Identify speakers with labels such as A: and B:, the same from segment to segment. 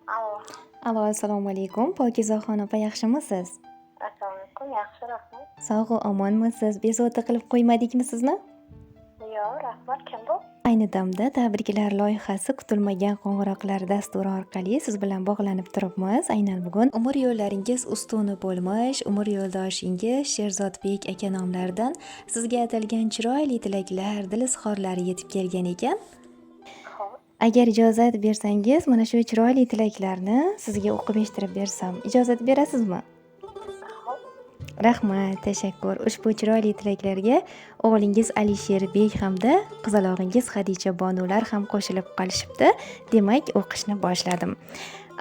A: Alo.
B: Alo, assalomu alaykum. Pokizaxon opa, yaxshimisiz?
A: Assalomu alaykum. Yaxshi, rahmat.
B: Sog'u omonmisiz? Bezovta qilib qo'ymadikmi sizni?
A: Yo'q, rahmat. Kim bu?
B: Ayni damda tabriklar loyihasi kutilmagan qo'ng'iroqlar dasturi orqali siz bilan bog'lanib turibmiz. Aynan bugun umr yo'llaringiz ustuni bo'lmish, umr yo'ldoshingiz Sherzodbek aka nomlaridan sizga atalgan chiroyli tilaklar, dil izhorlari yetib kelgan ekan.
A: Xo'p.
B: Agar ijozat bersangiz, mana shu chiroyli tilaklarni sizga o'qib eshittirib bersam, ijozat berasizmi?
A: Xo'p.
B: Rahmat, tashakkur. Ushbu chiroyli tilaklarga o'g'lingiz Alisherbek hamda qizalog'ingiz Xadicha bonular ham qo'shilib qolishibdi. Demak, o'qishni boshladim.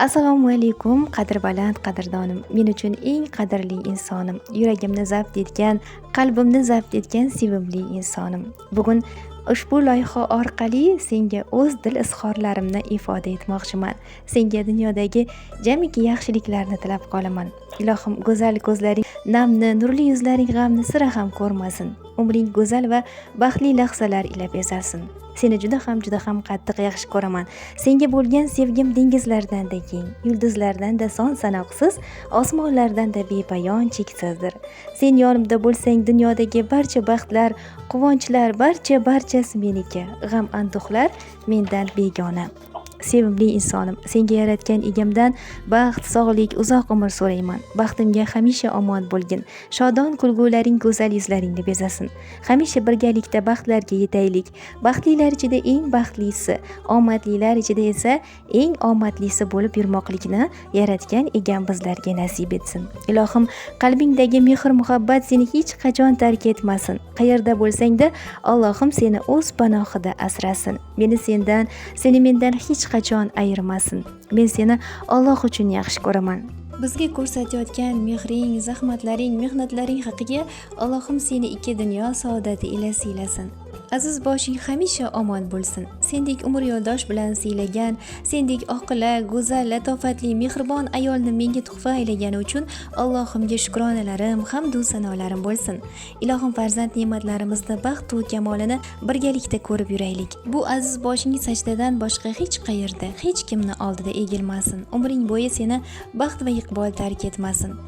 B: Assalomu alaykum, qadrbaland qadrdonim. Men uchun eng qadrli insonim, yuragimni zabt etgan, qalbimni zabt etgan sevimli insonim. Bugun ushbu loyiha orqali senga o'z dil izhorlarimni ifoda etmoqchiman. Senga dunyodagi jamiki yaxshiliklarni tilab qolaman. Ilohim, go'zal ko'zlaring namni, nurli yuzlaring g'amni sira ham ko'rmasin. Umring go'zal va baxtli lahzalar ila bezalsin. Seni juda ham, juda ham qattiq yaxshi ko'raman. Senga bo'lgan sevgim dengizlardan-da keng, yulduzlardan-da son sanoqsiz, osmonlardan-da bepoyon cheksizdir. Sen yonimda bo'lsang, dunyodagi barcha baxtlar, quvonchlar, barcha barchasi meniki. G'am anduhlar mendan begona. Sevimli insonim, senga yaratgan egamdan baxt, sog'lik, uzoq umr so'rayman. Baxtimga hamisha omon bo'lgin. Shodon kulgularing go'zal yuzlaringni bezasin. Hamisha birgalikda baxtlarga yetaylik. Baxtlilar ichida eng baxtlisi, omadlilar ichida esa eng omadlisi bo'lib yurmoqlikni yaratgan egam bizlarga nasib etsin. Ilohim, qalbingdagi mehr-muhabbat seni hech qachon tark etmasin. Qayerda bo'lsang-da, Allohim seni o'z panohida asrasin. Meni sendan, seni mendan hech qachon ayirmasin. Men seni Alloh uchun yaxshi ko'raman. Bizga ko'rsatayotgan mehring, zahmatlaring, mehnatlaring haqiga Allohim seni ikki dunyo saodati ila siylasin. Aziz boshing hamisha omon bo'lsin. Sendek umr yo'ldosh bilan siylagan, sendek oqila, go'zal, latofatli, mehribon ayolni menga tuhfa aylagani uchun Allohimga shukronalarim, hamdu sanolarim bo'lsin. Ilohim farzand ne'matlarimizni baxt va kamolini birgalikda ko'rib yuraylik. Bu aziz boshing sajdadan boshqa hech qayerda, hech kimni oldida egilmasin. Umring bo'yi seni baxt va iqbol tark etmasin.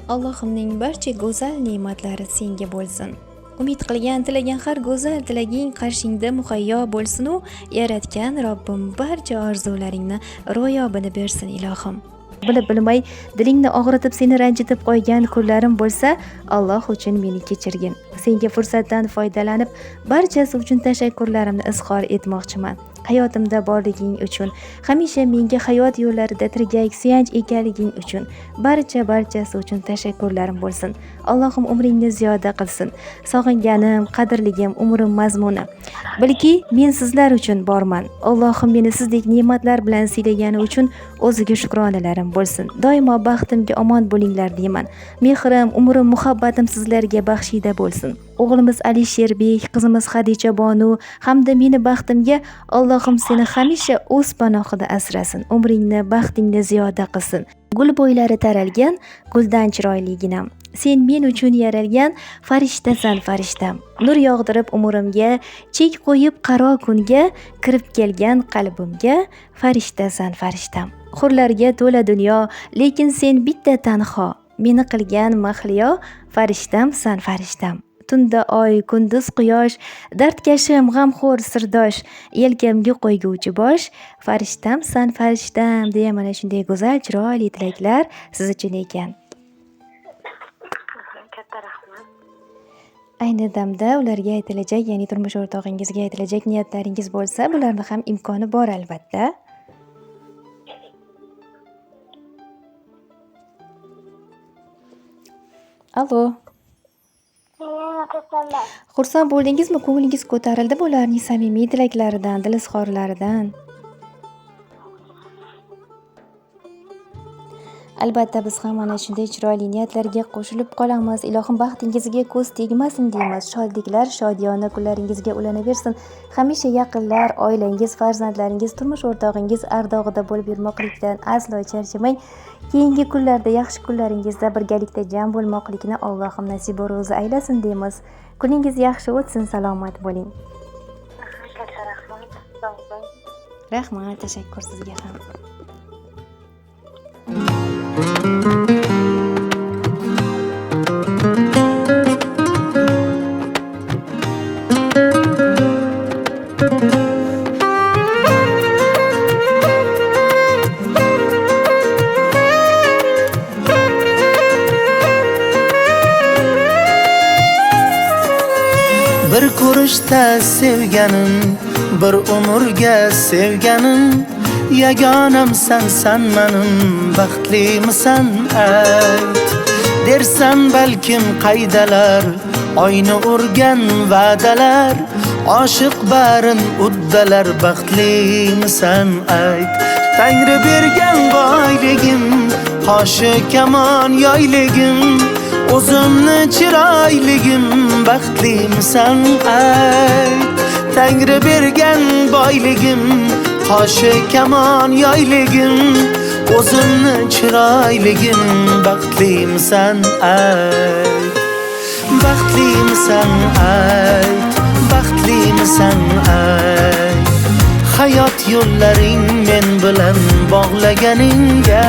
B: Allohimning barcha go'zal ne'matlari senga bo'lsin. Umid qilgan, tilagan har go'zal tilaging qarshingda muhayyo bo'lsin-u, yaratgan Robbim barcha orzularingni ro'yobini bersin ilohim. Bilib bilmay dilingni og'ritib seni ranjitib qo'ygan kunlarim bo'lsa, Alloh uchun meni kechirgin. Senga fursatdan foydalanib barchasi uchun tashakkurlarimni izhor etmoqchiman. Hayotimda borliging uchun, hamisha menga hayot yo'llarida tirgak, suyanch ekanliging uchun barcha barchasi uchun tashakkurlarim bo'lsin. Allohim umringni ziyoda qilsin. Sog'inganim, qadrligim, umrim mazmuni. Bilki, men sizlar uchun borman. Allohim meni sizdek ne'matlar bilan siylagani uchun o'ziga shukronalarim bo'lsin. Doimo baxtimga omon bo'linglar deyman. Mehrim, umrim, muhabbatim sizlarga baxshida bo'lsin. O'g'limiz Alisherbek, qizimiz Xadicha bonu hamda meni baxtimga Allohim seni hamisha o'z panohida asrasin. Umringni, baxtingni ziyoda qilsin. Gul bo'ylari taralgan guldan chiroyliginam. Sen men uchun yaralgan farishtasan farishtam. Nur yog'dirib umrimga, chek qo'yib qaro kunga, kirib kelgan qalbimga farishtasan farishtam. Hurlarga to'la dunyo, lekin sen bitta tanho. Meni qilgan mahliyo farishtamsan farishtam. Tunda oy, kunduz quyosh, dardkashim, g'amxo'r sirdosh, yelkamga qo'yguvchi bosh, farishtamsan farishtam deya mana shunday go'zal chiroyli tilaklar siz uchun ekan.
A: Katta rahmat.
B: Ayni damda ularga aytilajak, ya'ni turmush o'rtog'ingizga aytilajak niyatlaringiz bo'lsa, bularni ham imkoni bor albatta. Alo. Xursand bo'ldingizmi? Ko'nglingiz ko'tarildimi ularning samimiy tilaklaridan, dil izhorlaridan? Albatta biz ham mana shunday chiroyli niyatlarga qo'shilib qolamiz. Ilohim baxtingizga ko'z tegmasin deymiz. Shodliklar shodiyona kunlaringizga ulanaversin. Hamisha yaqinlar, oilangiz, farzandlaringiz, turmush o'rtog'ingiz ardog'ida bo'lib yurmoqlikdan aslo charchamang. Keyingi kunlarda, yaxshi kunlaringizda birgalikda jam bo'lmoqlikni Allohim nasiba ro'zi aylasin deymiz. Kuningiz yaxshi o'tsin, salomat bo'ling.
A: Katta rahmat. Sog' bo'ling.
B: Rahmat, tashakkur sizga ham.
C: Bir ko'rishda sevganim, bir umrga sevganim, yagonamsan san menim, baxtlimisan ayt. Dersan balkim qaydalar, oyni urgan va'dalar, oshiq barin uddalar, baxtlimisan ayt. Tangri bergan boyligim, qoshi kamon yoyligim, o'zimni chiroyligim, baxtlimisan ayt. Tangri bergan boyligim, qoshi kamon yoyligim, o'zimni chiroyligim, baxtlimisan ayt. Baxtlimisan ayt, baxtlimisan ayt. Hayot yo'llaring men bilan bog'laganingga,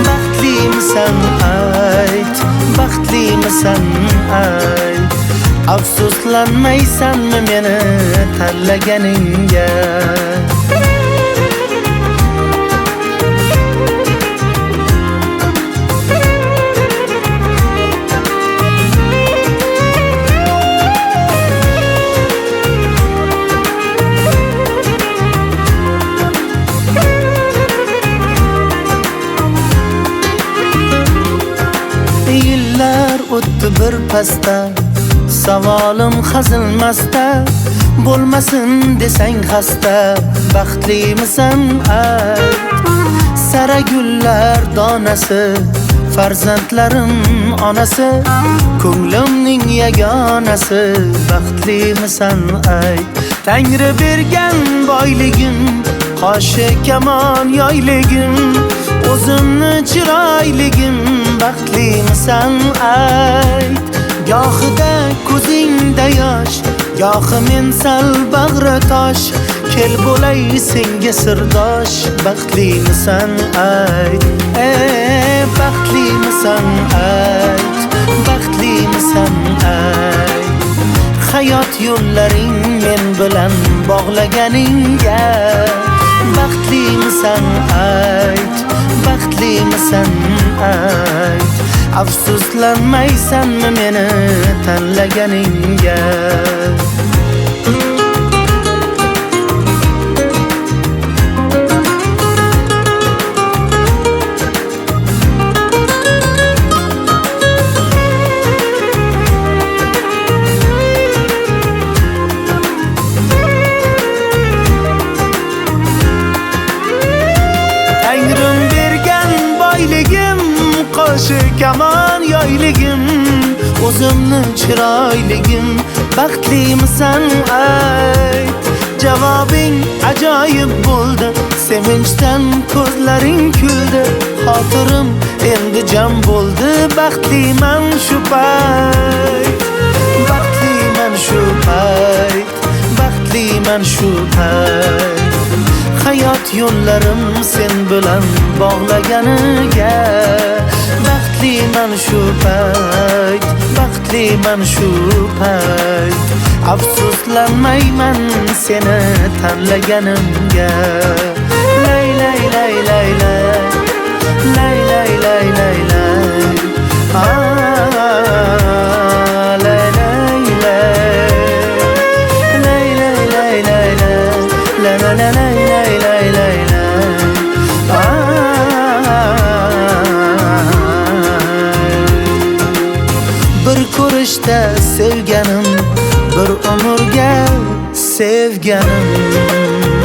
C: baxtlimisan ayt, baxtlimisan ayt. Afsuslanmaysanmi meni tanlaganingga? Yillar o'tdi bir pasda, savolim hazilmasda, bo'lmasin desang xasta, baxtlimisan ayt. Sara gullar donasi, farzandlarim onasi, ko'nglimning yagonasi, baxtlimisan ayt. Tangri bergan boyligim, qoshi kamon yoyligim, o'zimni chiroyligim, baxtlimisan ayt. Gohida ko'zingda yosh, gohi men sal bag'ri tosh, kel bo'lay senga sirdosh, baxtlimisan ayt. Baxtlimisan ayt, baxtlimisan ayt. Hayot yo'llaring men bilan bog'laganingga, baxtlimisan ayt, baxtlimisan ayt. Afsuslanmaysanmi meni tanlaganingga? Tangrim bergan boyligim, qoshi kamon yoyligim, o'zimni chiroyligim, baxtlimisan ayt. Javobing ajoyib bo'ldi, sevinchdan ko'zlaring kuldi, xotirim endi jam bo'ldi, baxtliman shu payt, baxtliman shu payt, baxtliman shu payt. Hayot yo'llarim sen bilan bog'laganiga, baxtliman shu payt, baxtliman shu payt. Afsuslanmayman seni tanlaganimga. Lay lay lay lay lay, lay lay lay lay lay, lay lay lay, lay lay lay lay lay, la la la lay lay lay lay lay. Bir ko'rishda sevganim, bir umrga sevganim.